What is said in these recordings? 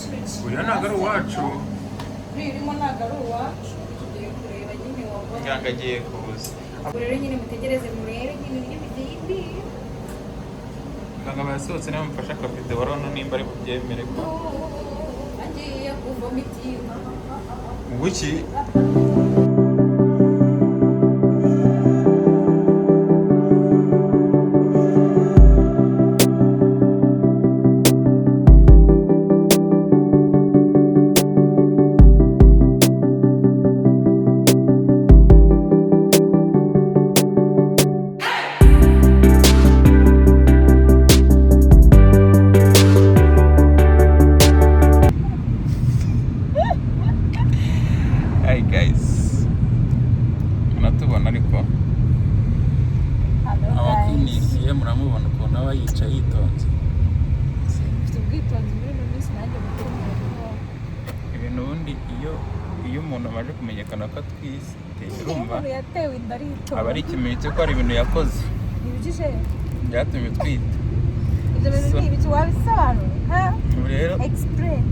kino kintu. Uriya ntabwo ari uwacu. Uriya urimo ntabwo ari uwacu. Tugiye kureba nyine wabona. Muganga agiye kuza. Ubwo rero nyine mutegereze murebe nyine uburyo bigenda. Muganga aba yasohotse, niba mufashe akavideo urabona nimba ari bubyemere ko Agiye kuvoma itima. Ubuki. Hi guys, muratubona ariko abakwiniye muramubona ukuntu aba yicaye yitonze. Mfite ubwitonzi muri ino minsi nanjye gukumira. Ibintu ubundi iyo umuntu amaze kumenyekana ko atwite, Iyo urumva umuntu yatewe inda aritonda. Aba ari ikimenyetso ko hari ibintu yakoze Ntibijije. byatumye utwita. Ibyo bintu ni ibiki, wabisobanura ha? Ubu rero Explain.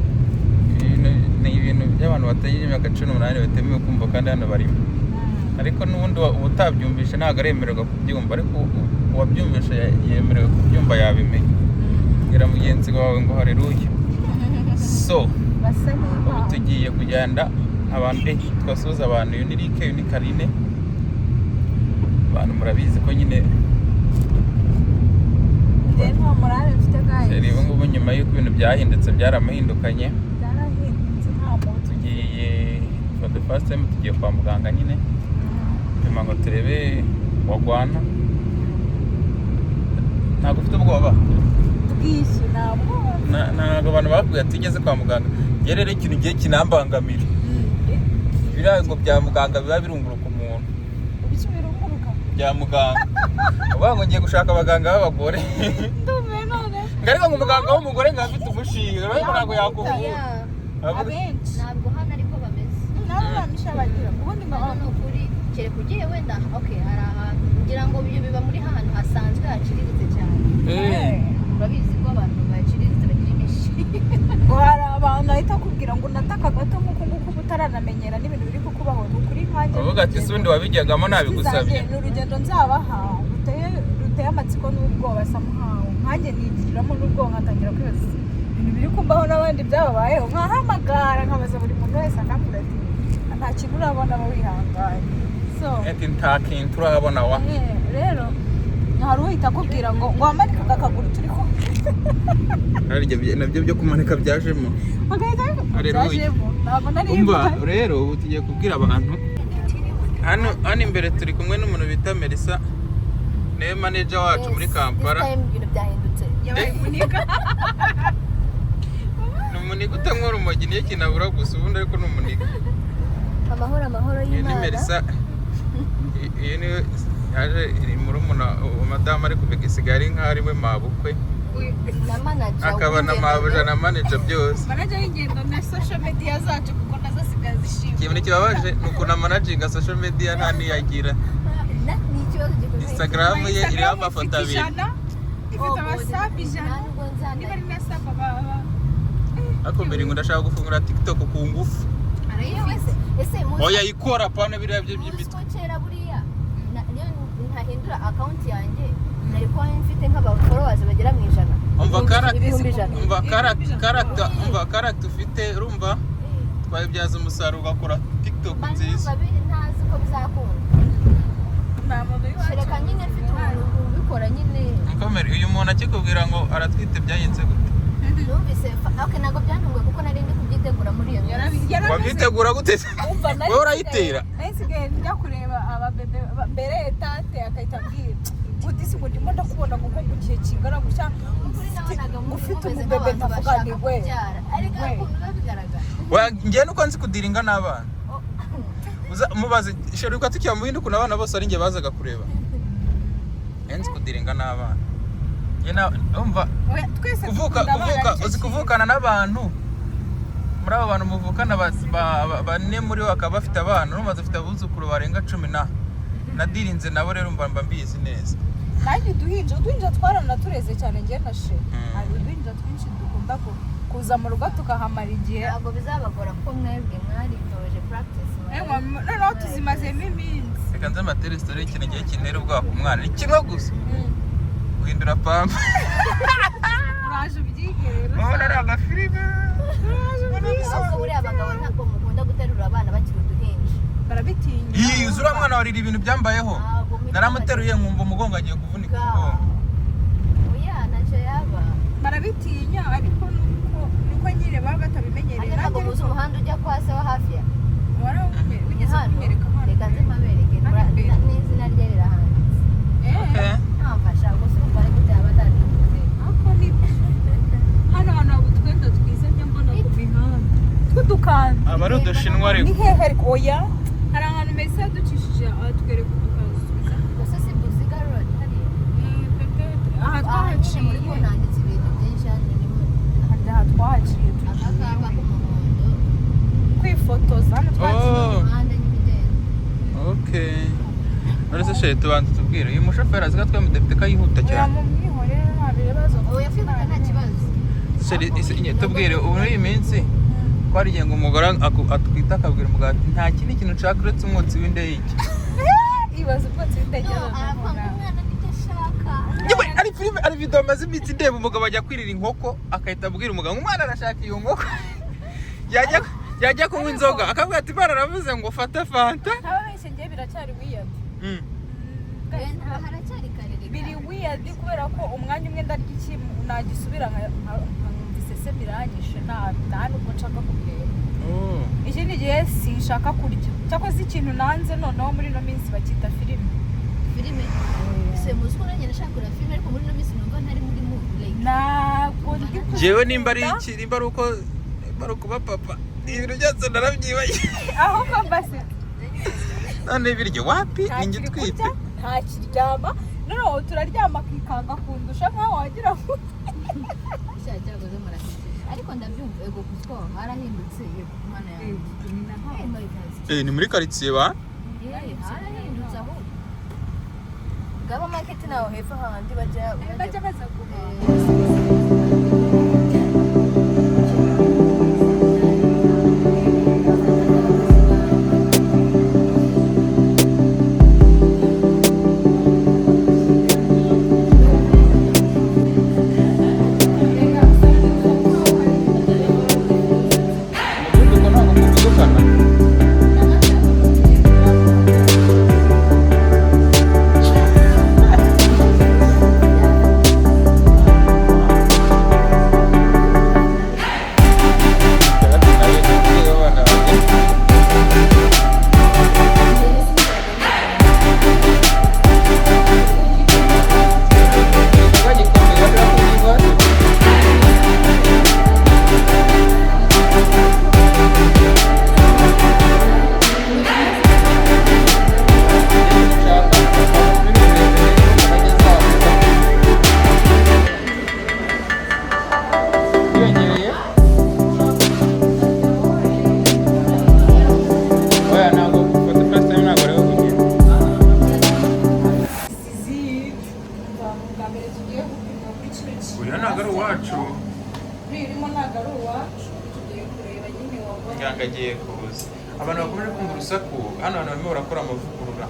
Ibintu ni ibintu by'abantu batagira imyaka 18 batemewe kumva, kandi hano barimo. Ariko n'ubundi utabyumvishe ntabwo aremererwa kubyumva, ariko uwabyumvishe yemerewe kubyumva, yabimenya. Bwira mugenzi wawe ngo hareruya. So Basa ubu nk'impano. Tugiye kugenda abantu, twasuhuza abantu. Uyu ni Rike, uyu ni Karine. Abantu murabizi ko nyine Njye nta morale mfite, guys. Rero ubu ngubu nyuma y'uko ibintu byahindutse, byaramuhindukanye. Byarahindutse, nta muntu. Tugiye for the first time, tugiye kwa muganga nyine nyuma ngo turebe wagwana. Ntabwo ufite ubwoba? Bwishyu ntabwo. Ntabwo abantu bakubwiye ati ugeze kwa muganga. Njye rero ikintu gihe kinambangamira, ibirango bya muganga biba birunguruka umuntu. Ibiki birunguruka? Bya muganga, uvuga ngo ngiye gushaka abaganga b'abagore. Ndumiwe none. Ngo ariko ngo umuganga w'umugore ngo afite umushinga, ariko ntabwo yakuvura. Abenshi Ntabwo hano ariko bameze. Nabo bamisha bagira ubundi ngo Hano ni ukuri, kereka ugiye wenda, okay, hari ahantu ngira ngo ibyo biba muri hantu hasanzwe haciriritse cyane. Urabizi ko abantu baciriritse bagira imishinga. Ngo hari abantu ahita akubwira ngo unataka gato nk'uku nguku uba utaranamenyera n'ibintu biri kukubaho. Ni ukuri nkanjye Uvuga ati ese ubundi wabijyagamo nabigusabye? Ni urugendo nzabaha ruteye amatsiko n'ubwoba somehow. Nkanjye nigiriramo n'ubwoba, nkatangira kwibaza ibintu biri kumbaho n'abandi byababayeho, nkahamagara nkabaza buri muntu wese, akambwira ati nta kintu urabona, aba wihanganye. So Ati nta kintu urabona wa. Rero hari uhita akubwira ngo wamanikaga akaguru turi kumwe. Harya nabyo byo kumanika byajemo? Bagahita Haleluya. byajemo, ntabwo nari Umva mpari. rero, ubu tugiye kubwira abantu hano imbere. Turi kumwe n'umuntu bita Melissa, niwe manager wacu muri Kampala. This time ibintu byahindutse. Yabaye umuniga. Ni umuniga utanywa urumogi, niyo kintu abura gusa ubundi, ariko ni umuniga. Amahoro, amahoro Iyi ni y'Imana. Melissa, iyi niwe yaje iri murumuna wa madamu, ariko isigaye ari nkaho ari we mabukwe Na manager akaba na w'ingendo. mabuja na manager byose. Manager w'ingendo na social media zacu, kuko nazo asigaye zishimwe. Ikintu kibabaje ni ukuntu amanaginga social media nta niyagira. Ni ikibazo gikomeye. Instagram ye iriho amafoto abiri. 100, ifite abasabu 100. Nta nubwo nzana. Niba ari na sabu baba. Ariko mbere ngo ndashaka gufungura TikTok ku ngufu. Yewe se, ese muzi Oya, ikora pana biriya byo muzi by'imitwe. ko kera buriya niyo ntahindura account yanjye nari kuba mfite nk'aba followers bagera mu 100. Umva 100,000. Umva character, umva character ufite, urumva twabibyaza umusaruro ugakora TikTok Mba nziza. numva ntazi ko bizakunda. Nta muntu w'iwacu. Kereka nyine mfite umuntu ubikora nyine. Mukomere, uyu muntu akikubwira ngo aratwite byagenze gute? Numvise okay, ntabwo byantunguye kuko nari ndi kubyitegura muri iyo minsi. Wabyitegura gute? Umva, nari Wowe urayitera? Nari nsigaye njya kureba ababebe mbere tante akahita ambwira ngo disi, ngo ndimo ndakubona kuko mu gihe kingana gutya Ukuri nabonaga ufite mumeze umubebe, nk'abantu ndavuga bashaka ni we kubyara, ariko We. ukuntu biba bigaragara. Njye nuko nzi kudiringa n'abana. Mubaze sheruka tukiba mu bindi, ukuntu abana bose ari njye bazaga kureba. Njye nzi kudiringa n'abana. Njye umva Oya, twese kuvuka dukunda abana, kuvuka nicyo uzi kintu. kuvukana n'abantu, muri abo bantu muvukana bane muri bo bakaba bafite abana, urumva dufite abuzukuru barenga cumi na nadirinze nabo. Rero mba mbizi neza. Nanjye uduhinja twaranatureze cyane njye na she. Mm. Hari uduhinja twinshi dukunda. Kuza mu rugo tukahamara igihe. Ntabwo bizabagora kuko mwebwe mwaritoje, practice. Ewa, noneho tuzimazemo iminsi. Reka nze mbatere story y'ikintu gihe kintera ubwoba ku mwana, ni kimwe gusa, guhindura pampa. Uraje ubyige rero. Urabona ari agafilime. Ahubwo buriya abagabo ntabwo mukunda guterura abana bakiri uduhinja. Barabitinya. Iyi uriya mwana warira, ibintu byambayeho. Ntabwo muhita. Naramuteruye nkumva umugongo agiye kuvunika umugongo. Oya, ntacyo yaba. Barabitinya, ariko nuko nyine baba batabimenyereye. Hano ntabwo Nanjye muzi umuhanda ujya kwa se wa hafi ya wigeze hano. kunyereka hano. Reka nze mpabereke. Hano imbere. N'izina rye rirahanditse. Eh, Ntamfasha gusa, urumva ariko byaba atarivuze. Ariko ni hano hantu haba utwenda twiza njya mbona ku mihanda tw'udukanzu. Aba ari udushinwa Ni ariko. hehe ariko? Oya, hari ahantu mbese yaducishije atwereka udukanzu twiza. Gusa si Buziga Road hariya? Eh, peut-être. Aha Aha nyine muri twahaciye. kubona handitse ibintu byinshi hano ni muri Harya aha twahaciye aka tugiye kapa k'umuhondo. kwifotoza, hano twahaciye. Oh. Umuhanda nyine ugenda. Okay, none se chéri, tubanza tubwire uyu mushoferi azi ko atwaye umudepite ko yihuta Oya, cyane. mu mwihorere, nta bibazo. Oya, kwihuta nta kibazo. Chéri, tubwire ubu muri iyi minsi ko hari igihe ngo umugore atwite akabwira umugabo ati nta kindi kintu nshaka uretse umwotsi w'indege. Ibaze ubwotsi No, w'indege. aravuga ngo umwana nibyo ashaka. Yewe, ari filime, ari video amaze iminsi ndeba, umugabo ajya kwirira inkoko akahita abwira umugabo ngo umwana arashaka iyo nkoko. Yajya kunywa inzoga akavuga ati Imana aravuze ngo fata fanta. Ntababeshye, njye biracyari weird. Haracyari kare reka. Biri weird kubera ko umwanya umwe ndarya iki nagisubira nkumva iseseme iranyishe, nta nubwo nshaka kubireba. Ikindi gihe sinshaka kurya. Cyakoze ikintu nanze noneho muri ino minsi bakita filime. Filime se? Muzi ko nanjye nashaka kureba filime, ariko muri ino minsi numva ntari muri mood, like. Ntabwo ndi kuzikunda. Jewe nimba ari iki, nimba ari uko, nimba ari ukuba papa, ibintu byose narabyibagiwe. Ahubwo mbase None ibiryo wapi, ninjye ntakiri utwite. kurya, ntakiryama. Noneho turaryama akikanga kundusha, nkaho wagira ngo Cya cyakoze murasekeje, ariko ndabyumva. Ego, kuko harahindutse, yego Mana yanjye. Eh, no, it has Eh, ni muri quartier ba Eh, harahindutse ahubwo Gaba Market naho hepfo hahandi bajya. Bajya baza guhaha. Umuvuduko ntabwo muvudukana. Yiyongereye? Oya, ntabwo for the first time, ntabwo ariho kugenda. Bwa mbere tugiye gupima kuri kino kintu. Uyu ntabwo ari uwacu. Ririmo ntabwo ari uwacu, tugiye kureba nyine wabona. Muganga agiye kuza. Abantu bakomeje kumva urusaku hano, hantu barimo barakora amavugurura.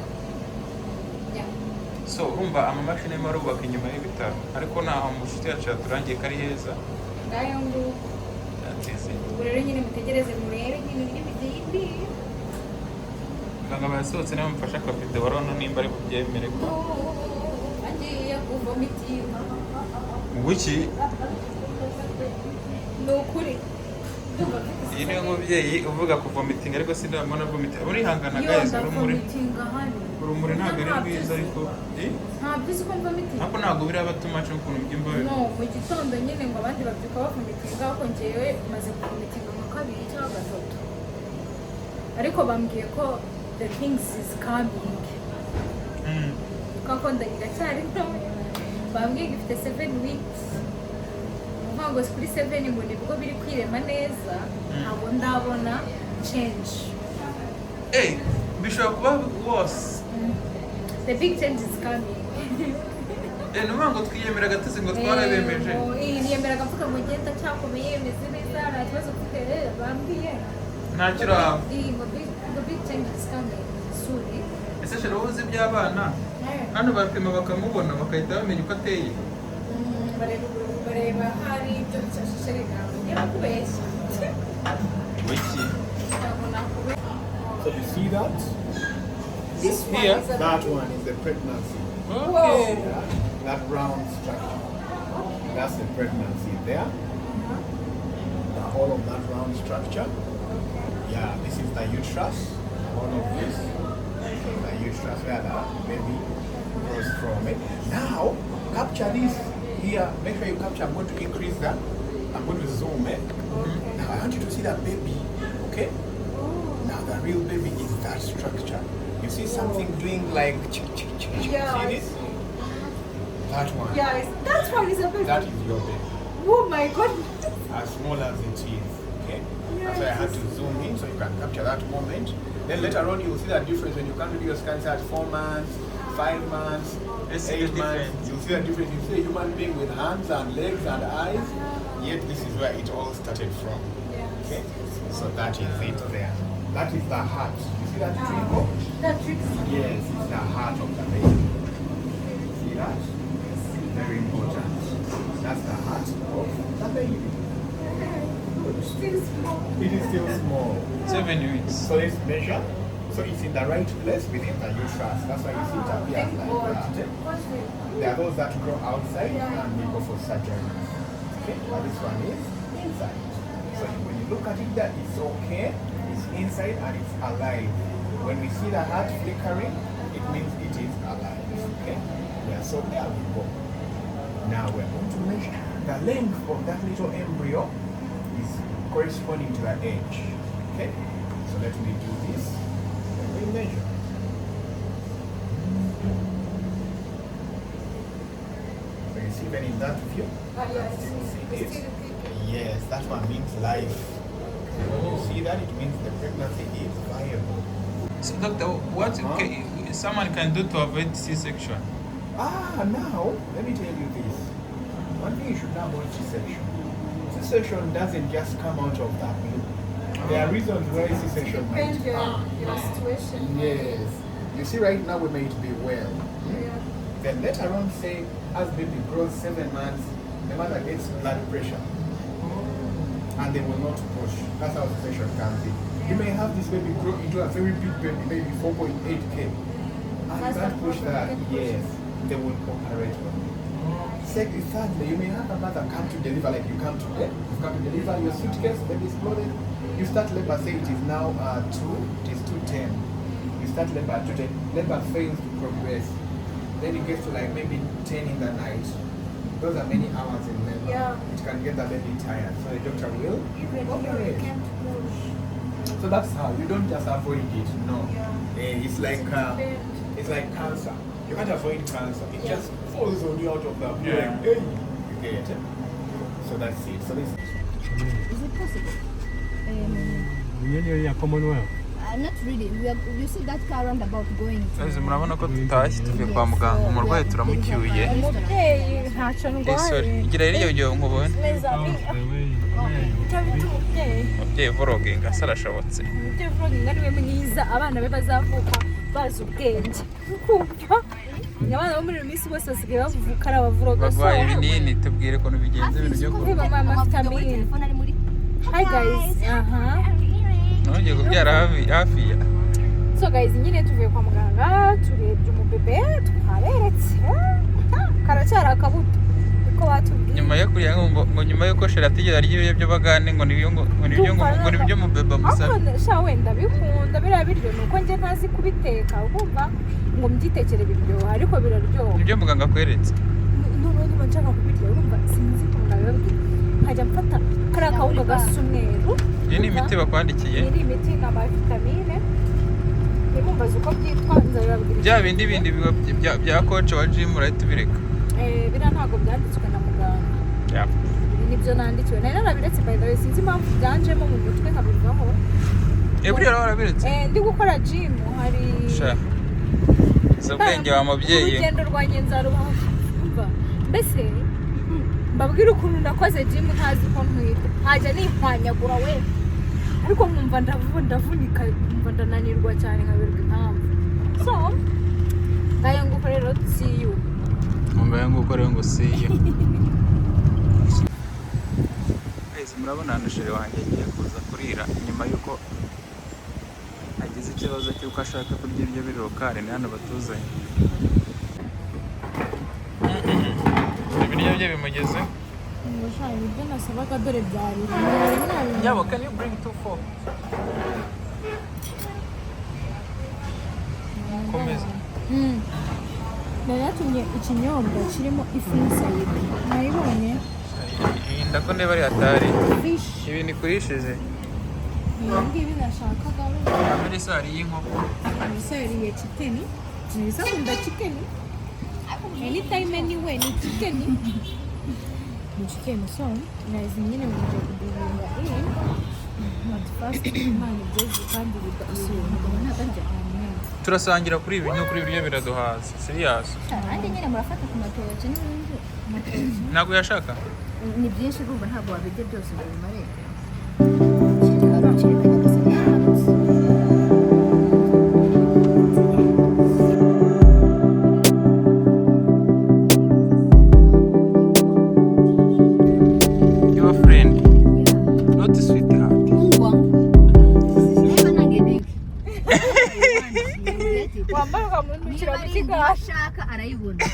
So urumva amamashini arimo arubaka inyuma y'ibitaro, ariko ntaho mushuti yacu yaturangiye ko ari heza. Ngayo nguko. Yateze. Ubwo rero nyine mutegereze murebe nyine n'ibizindi. Muganga bayasohotse, niba mufashe akavidewo rono nimba ari bubyemere ko Agiye kuvoma itinka. Guki? Ni ukuri, ndumva mfite Iyi niyo mubyeyi uvuga kuvomitinga, ariko sindabona vomitinga. Urihangana Yo, guys, urumuri. ndavomitinga hano. Urumuri ntabwo ari rwiza, ariko eh? Ntabwo uzi ko mvomitinga. Ariko ntabwo biraba too much ukuntu byumva. No mu gitondo nyine ngo abandi babyuka bavomitinga, ariko njyewe maze kuvomitinga nka kabiri cyangwa gatatu, ariko bambwiye ko the things is coming. Kuko nda iracyari ntoya, bambwiye ngo ifite 7 weeks, ni ukuvuga ngo kuri 7 ngo nibwo biri kwirema neza. Ntabwo ndabona change. Eh, bishobora kuba worse. The big change is coming. Eh, ni ukuvuga ngo twiyemeraga tuzi ngo twarabemeje. Niyemeraga mvuga ngo ngenda cyakomeye, meze neza, nta kibazo mfite. Bambwiye Ntacyo uraba. Ngo big change is coming soon. Ese chérie, wowe uzi iby'abana, hano barapima bakamubona, bakahita bamenya uko ateye? Bareba hari ibyo bishashishe. Reka niba kubeshya. Wiki. Ntabwo nakubeshya. So you see that? This one Here? is a That one is the pregnancy. Okay. Yeah? That round structure. That's the pregnancy there. The whole of that round structure. Yeah, this is the uterus. All of this. The uterus where the baby grows from it. Now, capture this here. Make sure you capture. I'm going to increase that. I'm going to zoom it. Now, I want you to see that baby. Okay? Now, the real baby is that structure. You see something doing like chick, chick, chick, chick. Yeah, I See this? That one. Yeah, that one is a baby. That is your baby. Oh my goodness. As small as it is. Okay? That's why I had to zoom in so you can capture that moment. Then later on, you will see that difference when you come to do your scans at 4 months, 5 months, You see the 8 months. difference. You'll see the difference. You see a human being with hands and legs and eyes. Yet this is where it all started from. Okay? So that is it there. That is the heart. You see that twinkle? That tricks. Yes, it's the heart of the baby. See that? Very important. That's the heart of the baby. Good. Still small. It is still small. 7 weeks. So let's measure. So it's in the right place within the uterus. That's why you see it appears Thank like God. that. Because There are those that grow outside Yeah. and we go for surgery. Okay, but this one is inside. So when you look at it there, it's okay, it's inside and it's alive. When we see the heart flickering, it means it is alive. Okay? Yeah, so there we go. Now we're going to measure the length of that little embryo is corresponding to the age. Okay? So let me do this. Then we measure. So you see even in that view, Ah, you yeah, can still see it's it. still thinking. Yes, that one means life. When you see that, it means the pregnancy is viable. So, doctor, what Huh? someone can do to avoid C-section? Ah, now, let me tell you this. One thing you should know about C-section. C-section doesn't just come out of the blue. There are reasons why C-section might Depend your, come. your situation. Yes. You see, right now we might be well. Yeah. Then later on, say, as baby grows 7 months, the mother gets blood pressure. And they will not push. That's how C-section comes in. You may have this baby grow into a very big baby, maybe 4.8K. And you That's can't the push problem, that. you can't push. Yes, they will operate on you. Second, thirdly, you may have a mother come to deliver like you come today. You come to deliver your suitcase, baby is loaded. You start labor, say it is now 2, it is 2:10. You start labor at 2:10. Labor fails to progress. Then it gets to like maybe 10 in the night. Those are many hours in labor. Yeah. It can get the baby tired. So the doctor will Even you operate. can't push. So that's how you don't just avoid it. No. Yeah. It's like Depend. it's like cancer. You can't avoid cancer. It Yeah. just falls on you out of the blue. Yeah. Like, hey, you get it. So that's it. So this Is it possible? Nearly a Commonwealth. Not really. We are, you see that car roundabout going to. Guys, murabona ko tutashye tuvuye kwa muganga, umurwayi turamucyuye. Umubyeyi ntacyo Eh, sorry, ndwaye. igira hirya kugira ngo nkubone. Neza. The way where you Icyo bita umubyeyi. Umubyeyi vlogging asa arashobotse. Umubyeyi vlogging ari we mwiza, abana be bazavuka bazi ubwenge. Kumva abana bo muri iyi minsi bose basigaye bavuka ari abavlogger. Baguhaye ibinini, tubwire ukuntu bigenze, ibintu byo Kuvuga kurya. mama Amavuga muri vitamine. telefone ari muri. Hi guys. Aha. Nongeye kubyara hafi hafi ya So guys, nyine tuvuye kwa muganga, turebye umubebe, twaberetse karacyari akabuto niko batubwiye. Nyuma yo kurya ngo nyuma y'uko shera atigeze arya ibiryo by'abagande, ngo nibyo ngo nibyo mubeba musabye. Ariko sha, wenda bikunda biriya biryo, ni uko njye ntazi kubiteka, urumva ngo mbyitekere biryoha, ariko biraryoha. Nibyo muganga akweretse. Noneho niba nshaka kubirya, urumva sinzi ukuntu nabibabwira, nkajya mfata kariya kawunga gasa umweru. Iyi ni imiti bakwandikiye? Iyi ni imiti, ni amavitamine, ntimumbaze uko byitwa, nzabibabwira. Bya bindi bindi bya coach wa gym urahita ubireka. Eh, biriya ntabwo byanditswe na muganga. Yeah. Ibi nibyo nandikiwe, nari narabiretse by the way, sinzi impamvu byanjemo mu mutwe nkabivaho. Eh, buriya rero warabiretse? Eh, ndi gukora gym hari Sha, izo ubwenge wa mubyeyi. Urugendo rwanjye nzarubaha, umva. Mbese mbabwire ukuntu nakoze gym ntazi ko ntwite, nkajya nihwanyagura we, ariko nkumva ndavunika, nkumva ndananirwa cyane, nkaberwa impamvu. So ngayo nguko rero, see you. Mumbaye nguko rero ngo see you. Guys, murabona hano chéri wanjye agiye kuza kurira nyuma y'uko agize ikibazo cy'uko ashaka kurya ibiryo biri local. Ni hano batuzanye, ibiryo bye bimugezeho. Ibyo nasabaga dore byari. Nyabo, can you bring two fork? Komeza. Nari natumye ikinyobwa kirimo ifi n'isayidi, nayibonye. Iyi ndako ndeba ari hatari. Fish. Ibi nikurishije. Ni ibi ngibi nashakaga. Muri y'inkoko. Mbese yariye chicken, mwiza, akunda chicken anytime, anyway, ni chicken, ni chicken. So nazi nyine ngiye kuduhinga in, but first Imana igeze kandi biga. Turasangira kuri ibi, no kuri ibiryo biraduhaza, serious. Nanjye nyine murafata ku matoki n'ibindi. Ntabwo yashaka. Ni byinshi, urumva ntabwo wabirya byose ngo bimare. Kereka Nyagasani yahanutse. Your friend, not sweetheart. Ungwa. Niba nange dick. Wambaye ukamundukira Niba mu ari kiganza. ashaka arayibona.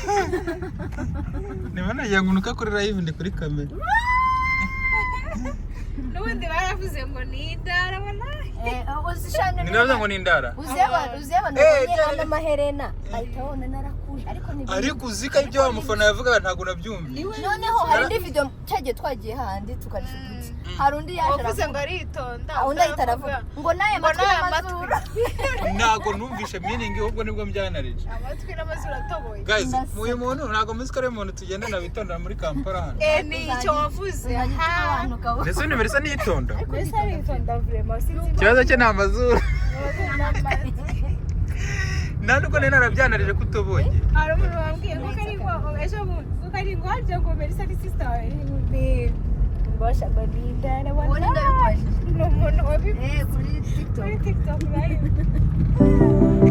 Niba nagira ngo nuka kuri live, ndi kuri kamera. N'ubundi baravuze ngo ni indara wallahi. Ni navuze ngo ni indara. Uzi abantu Eh, babonye cyane. ano maherena ahita abona narakuje, ariko ni Ariko uzi ko ibyo wa mufana yavugaga ntabwo nabyumvise. Noneho hari indi video cyagiye twagiye handi tukarisha uduti, hari undi yaje Wavuze ngo aravuga, aritonda. Undi ahita aravuga ngo n'aya Ngo matwi n'aya n'amazuru. Ntabwo numvishe meaning, ahubwo nibwo mbyanarije. Amatwi n'amazuru atoboye. Guys, Ndaseka. uyu muntu ntabwo muzi ko ari umuntu tugendana witondera muri Kampala hano. Eh, ni icyo wavuze. Uzajya utuma abantu ukabona. Ndetse nimero isa niyitonda. Mbese aritonda vraiment, sinzi. Ikibazo cye ni amazuru. Impamvu. Nta nubwo nari narabyanarije ko utoboye. Hari umuntu wambwiye ngo kari ngo ejo bundi ngo kari ngo harya ngo Melissa ni sister wawe, ni mbasha ngo ni indara. Uwo ni ndabikubajije. Ni umuntu wabivuze. Eh, kuri TikTok. Kuri TikTok live.